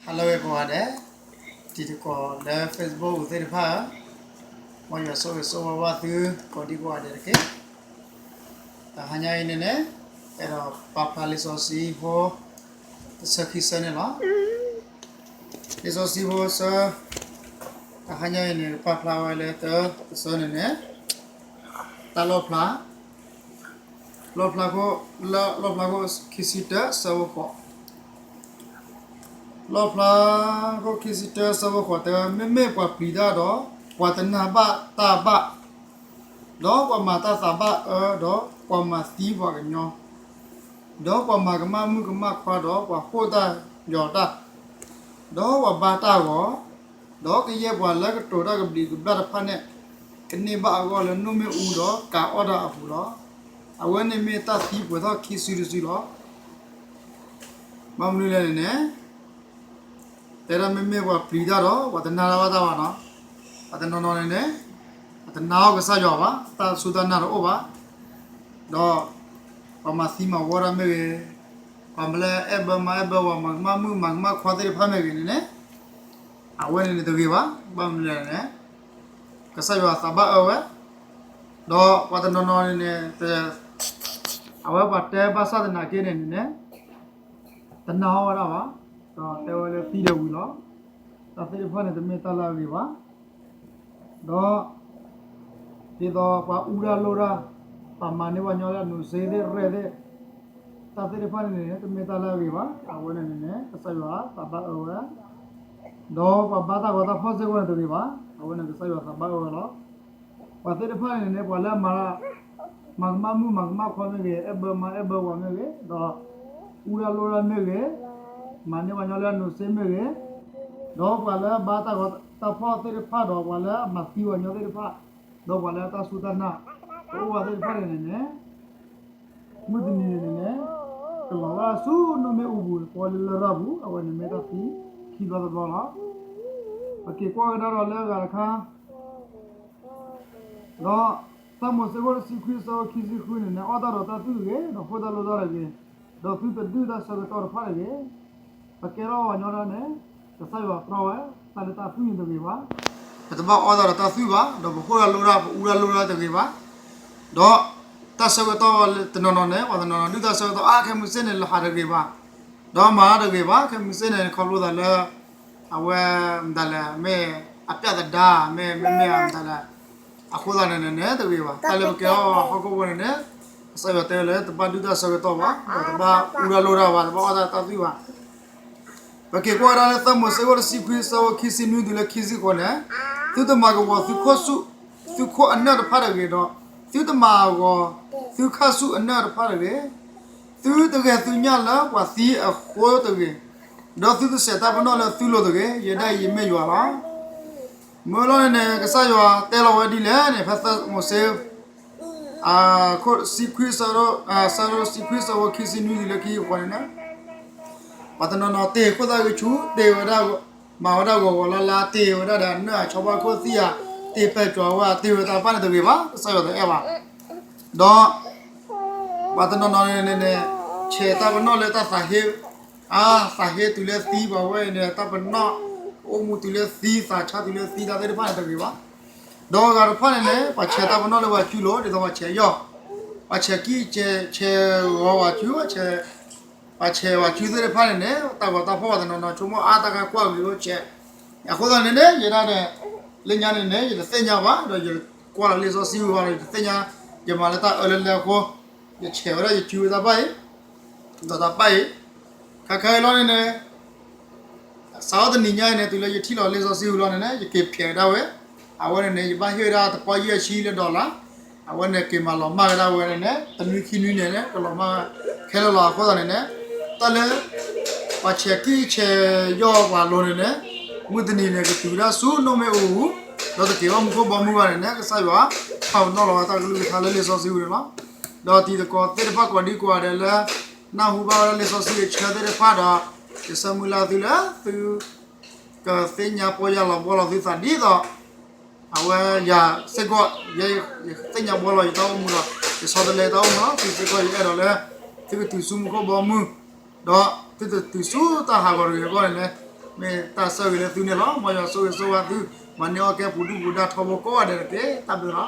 ဟါလၢအဂ့ၤကိးဂၤဒဲး, တံၤသကိးလၢ Facebook သ့ၣ်တဖၣ်ဧၢ, မ်ယွၤဆိၣ်ဂ့ၤဆိၣ်ဝါဘၣ်သုကိးဒံကိးဂၤဒဲးတက့ၢ်. တဟါညါအံၤန့ၣ်န့ၣ်, အဲၣ်ဒိးပာ်ဖျါလံာ်စီဆှံဖိ တဆၢခံဆၢန့ၣ်လီၤ. လံာ်စီဆှံဖိဆၢ တဟါညါအံၤန့ၣ် ပာ်ဖျါဝဲလၢတၢ်တဆၢန့ၣ်န့ၣ်, တၢ်လီၣ်ဖျါ လီၣ်ဖျါခိၣ်, လၢလီၣ်ဖျါခိၣ်ခံဆံတၢ ဆၢဖိဃိး, လီၣ်ဖျါခိၣ်ခံဆံတၢ ဆၢဖိဃိးတဲဝဲ, မ့မ့ၢ်ပှၤပျံၤတၢ်ဒီး ပှၤတနာ်ဘၣ်တၢ်ဘၣ်, ဒီးပှၤမၤတၢ်သးဘၣ်အၢဒီး ပှၤမၤသံပှၤကညီ, ဒီးပှၤမၤကမၣ်မုၣ်ကမၣ်ခွါဒီး ပှၤဟိၣ်တၢ်ယီၤတၢ်, ဒီးပှၤဘါတၢ်ဂီၤ, ဒီးကယဲၢ်ပှၤလၢကတိၤတၢ်ကဘျံးကဘျၣ်တဖၣ်န့ၣ်, ကန့ၢ်ဘၣ်အဂီၢ်လၢနိၣ်မ့ၣ်အူဒီးကၤအီၣ်တၢ်အပူၤလီၤ. အဝဲန့ၣ်မ့ၢ်တၢ်သံပှဲၤထီၣ်ခံစုတစုလီၤ. ဘၣ်မနုၤလဲၣ်န့ၣ်န့ၣ်, တဲဒၣ်မ့မ့ၢ်ပှၤပျံၤတၢ်ဒီး ပှၤတနာ်တၢ်ဘၣ်တၢ်ဘၣ်နီၤ, ပှၤတနီၤနီၤန့ၣ်န့ၣ်, ပှၤတနာ်အီၤကစၢ်ယွၤဘၣ်, တၢ်စူၢ်တၢ်နာ်တအိၣ်ဘၣ်, ဒီး ပှၤမၤသံမၤဝီတၢ်မ့ၢ်ဂ့ၤ, ပှၤမၤလၢအဲၣ်ဘၢမါအဲၣ်ဘၢဝၤ မၤကမၣ်မုၣ်မၤကမၣ်ခွါသ့ၣ်တဖၣ်မ့ၢ်ဂ့ၤန့ၣ်န့ၣ်, အဝဲန့ၣ်န့ၣ်တဂ့ၤဘၣ်. ဘၣ်မနုၤလဲၣ်န့ၣ်, ကစၢ်ယွၤသးဘၣ်အၢဝဲ, ဒီးပှၤတနီၤနီၤန့ၣ်န့ၣ်, အဝဲပှၤတဲဘၣ်ဆၣ်သနာ်က့န့ၣ်န့ၣ်န့ၣ်, တနာ်အီၤဝဲဒၣ်ဘၣ်, ဒီးတဲဝဲလၢသံဒီးဝံၤလီၤ. တၢ်သ့ၣ်တဖၣ်န့ၣ် တမ့ၢ်တၢ်လၢအဂ့ၤဘၣ်. ဒီး ဒ်သိးပှၤအူတၢ်လိၣ်တၢ်, ပှၤမၤန့ၢ်ပှၤညီလၢအနိးစ့သ့ၣ်ရဲၣ်သ့ၣ်, တၢ်သ့ၣ်တဖၣ်န့ၣ်န့ၣ် တမ့ၢ်တၢ်လၢအဂ့ၤဘၣ်. အဝဲန့ၣ်န့ၣ်န့ၣ် ကစၢ်ယွၤသးဘၣ်အၢဝဲ, ဒီးပှၤဘါတၢ်ဂီၤတၢ်ဖီၣ်စ့ၢ်ကီးန့ၣ်တဂ့ၤဘၣ်. အဝဲန့ၣ်ကစၢ်ယွၤသးဘၣ်အၢဝဲလီၤ. ပှၤသ့ၣ်တဖၣ်န့ၣ်န့ၣ် ပှၤလၢမၤ မၤကမၣ်မုၣ်မၤကမၣ်ခွါမ့ၢ်ဂ့ၤ, အဲၣ်ဘၢမါအဲၣ်ဘၢဝၤမ့ၢ်ဂ့ၤ, ဒီး အူတၢ်လိၣ်တၢ်မ့ၢ်ဂ့ၤ, မၤန့ၢ်ပှၤညီလၢအနိးစ့မ့ၢ်ဂ့ၤ, ဒီးပှၤလၢအဘါတၢ်ဂီၤတၢ်ဖီၣ်သ့ၣ်တဖၣ်ဒီး ပှၤလၢအမၤသံပှၤညီသ့ၣ်တဖၣ်, ဒီးပှၤလၢအတၢ်စူၢ်တၢ်နာ် တအိၣ်ဘၣ်သ့ၣ်တဖၣ်န့ၣ်န့ၣ် မုၢ်တနံၤန့ၣ်န့ၣ်, ကလီၤဘၣ်ဆူနိၣ်မ့ၣ်အူပူၤ ကီလၢလရာ်ပူၤ, အဝဲန့ၣ်မ့ၢ်တၢ်သံခံဘျီတဘျီလီၤ. ပက့ၤကွၢ်ကဒါဒီးလၢအဂၤတခါ, ဒီး သၢမိၤၡ့ခိၣ်တဆံခွံဆၢဖိခံဆံဃုန့ၣ်န့ၣ်, အီၣ်တၢ်ဒီးတၢ်သွံၣ်တဂ့ၤ, ဒီးဟိၣ်တၢ်လိၣ်တၢ်တဂ့ၤ, ဒီးသုတဒုၣ်တၢ်ဆၢကတီၢ်တဖၣ်တဂ့ၤ. ပကဲထီၣ်ပှၤညီဒၣ်န့ၣ်, ကစၢ်ယွၤတြီဝဲ, တၢ်လၢတၢ်သွံၣ်န့ၣ်တဂ့ၤဘၣ်. ပတဘၣ်အီၣ်တၢ်ဒီးတၢ်သွံၣ်ဘၣ်, ဒီးပဟိၣ်တၢ်လိၣ်တၢ် ပအူတၢ်လိၣ်တၢ်တဂ့ၤဘၣ်. ဒီးတၢ်ဆၢကတီၢ်တနီၤနီၤန့ၣ်, ပှၤတနီၤနီၤဒုၣ်တၢ်ဆၢကတီၢ်အါ, ခဲမုၢ်စ့ၢ်န့ၣ် လီၤဟးတဂ့ၤဘၣ်, ဒီးမၤတၢ်တဂ့ၤဘၣ်. ခဲမုၢ်စ့ၢ်န့ၣ် ခီဖျိသးလၢ အဝဲမတၤလဲၣ်, မ့ၢ်အပျၢ်သဒါ, မ့ၢ်မ့မ့ၢ်မတၤလဲၣ်, အဃိသတးန့ၣ်န့ၣ်န့ၣ် တဂ့ၤဘၣ်. တၢ်လၢပကဲထီၣ်ဟီၣ်ခိၣ်ဖိန့ၣ်န့ၣ်, ကစၢ်ယွၤတဲလၢတဘၣ်ဒုၣ်တၢ်ဆၢကတီၢ်ဘၣ်, ဒီးတဘၣ်အူတၢ်လိၣ်တၢ်ဘၣ်, တဘၣ်အီၣ်တၢ်တၢ်သွံၣ်ဘၣ်. ပက့ၤကွၢ်ဒၣ်လၢသၢမိၤၡ့ခိၣ်တဆံခွံဆၢဖိခံဆံနွံတုၤလၢခံဆံဃိးန့ၣ်, သုတမၤကဝီၤသုခိၣ်ဆူၣ်, သုခိၣ်အနၢၣ်တဖၣ်တဂ့ၤ, ဒီးသုတမၤအဂီၤ သုခၣ်ဆူၣ်အနၢၣ်တဖၣ်တဂ့ၤ, သုတဂဲၤသုညၣ်လၢပှၤသံအဃိတဂ့ၤ, ဒီးသုတဆဲးတၢ်ပနီၣ်လၢသုလိၤတဂ့ၤ, ယဲဒၣ်အံၤယမ့ၢ်ယွၤလီၤ. မ့ၢ်လီၤန့ၣ်န့ၣ် ကစၢ်ယွၤတဲလီၤဝဲဒ်လဲၣ်န့ၣ်, ဖဲသၢမိၤၡ့ အခိၣ်တဆံခွံ, ဆၢဒိၣ်တဆံခွံ ဆၢဖိခံဆံနွံတုၤလၢခံဆံဃိးန့ၣ်န့ၣ်, ပှၤတနီၤနီၤတ့ၢ်ခိၣ်သၣ်ဂံၢ်ဆူၣ်, တ့ၢ်ဝဲဒၣ်, မၤဝဲဒၣ်ဂီၤဂီၤလၢ်လၢ်, တ့ၢ်ဝဲဒၣ်ဒီးအနၢၣ်အဆီဖါခိၣ်သံၣ်ဧါ, တ့ၢ်ပဲာ်ကွၢ်ဝဲ, တ့ၢ်ဝဲတၢ်တဖၣ်န့ၣ်တဂ့ၤဘၣ်, ကစၢ်ယွၤတအဲၣ်ဘၣ်. ဒီး ပှၤတနီၤနီၤန့ၣ်န့ၣ်, ဆဲးတၢ်ပနီၣ်လၢတၢ်သးဟ့, အါ, သးဟ့တုၤလၢသံ, ပှၤဝဲအံၤန့ၣ် တၢ်ပနီၣ်အိၣ်မူတုၤလၢသံ, သးဆါတုၤလၢသံ, တၢ်သ့ၣ်တဖၣ်န့ၣ်တဂ့ၤဘၣ်. ဒီးအဂၤတဖၣ်န့ၣ်န့ၣ် ပှၤဆဲးတၢ်ပနီၣ်လၢပှၤစုလိၤ, ဒ်သိးပှၤဆဲးယီၢ်, ပှၤဆဲးကံၢ်, ဆဲးဂီၤပှၤစု, ပှၤဆဲးပှၤစုသ့ၣ်တဖၣ်န့ၣ်န့ၣ်, တၢ်ဂီၤတၢ်ဖီၣ်ပှၤတနီၤနီၤ ဆိကမိၣ်အါတၢ်ကကွၢ်ဂ့ၤအိၣ်ဆဲး. အဃိသတးန့ၣ်န့ၣ် ယဲဒၣ်န့ၣ်, လၢညါန့ၣ်န့ၣ် ယတသ့ၣ်ညါဘၣ်, ဒီးယကွၢ်လီၤလံာ်စီဆှံဝံၤဒီး ယတသ့ၣ်ညါ, ယမၤလၢတၢ်အၢလၢလၢအဃိ, ယဆဲးဝဲဒၣ်ယစုဝဲတၢ်ဘၣ်အံၤ, ဒီးတၢ်ဘၣ်အံၤ, ခဲခါအံၤလီၤန့ၣ်န့ၣ် စးထီၣ်တနံၤညါအံၤန့ၣ် တုၤလၢယထံၣ်လီၤလံာ်စီဆှံဝံၤလီၤန့ၣ်န့ၣ် ယက့ၤဖျဲးဒၣ်ဝဲ, အဝဲန့ၣ်န့ၣ် ယဘၣ်ဟ့ၣ်ဝဲဒၣ်တပီၢ်ယဲၢ်ဆံလၢ dollar, အဝဲန့ၣ်က့ၤမၤလီၤမၢ်ဝဲဒၣ်ဝဲန့ၣ်န့ၣ် တနွံခံနွံန့ၣ်န့ၣ် ကလီၤမၢ်ခဲလၢာ်လီၤ. အဃိသတးန့ၣ်န့ၣ် တၢ်လၢ ပှၤဆဲးကံၢ်ဆဲးယီၢ်ပှၤလိၤန့ၣ်န့ၣ် မုၢ်တနံၤန့ၣ် ကတုၤဝဲဒၣ်ဆူနိၣ်မ့ၣ်အူ, ဒီးတက့ၤဘၣ်မူခိၣ်ဘီမုၢ်ဘၣ်န့ၣ်န့ၣ် ကစၢ်ယွၤ ပာ်ပနီၣ်လီၤဝဲတၢ်ကလုၢ်ကထါလၢလံာ်စီဆှံဝံၤန့ၣ်လီၤ. ဒီးတံၤသကိးသ့ၣ်တဖၣ်ကိးဒံကိးဂၤဒဲးလၢ နၢ်ဟူဘၣ်ဝဲဒၣ်လံာ်စီဆှံအဆၢသ့ၣ်တဖၣ်ဒီး ယဆၢမုၢ်လၢ်သုလၢသု ကသ့ၣ်ညါပီၢ်ယၢ်လီၤဘှီလီၤသုသးဒ်သိး အဝဲယၤစ့ၢ်ကီး ယသ့ၣ်ညါဘှီလီၤယတၢ်အိၣ်မူဒီး ယဆီတလဲယတၢ်အိၣ်မူလီၤ. သုစ့ၢ်ကီးယအဲၣ်ဒိးလၢ သုကတုၤဆူမူခိၣ်ဘီမုၢ်, ဒီးသုတတုၤဆူတၢ်ဟးဂီၤတဂ့ၤအဂီၢ်န့ၣ်န့ၣ် မ့ၢ်တၢ်ဆၢဂ့ၤလၢသုန့ၣ်လီၤ. မ်ယွၤဆိၣ်ဂ့ၤဆိၣ်ဝါသု, မၤန့ၢ်အီၣ်ကဲပူၤဒုၣ်ပူၤဒါထီဘိကိးဂၤဒဲးတက့ၢ်. တၢ်ဘျုးလီၤ.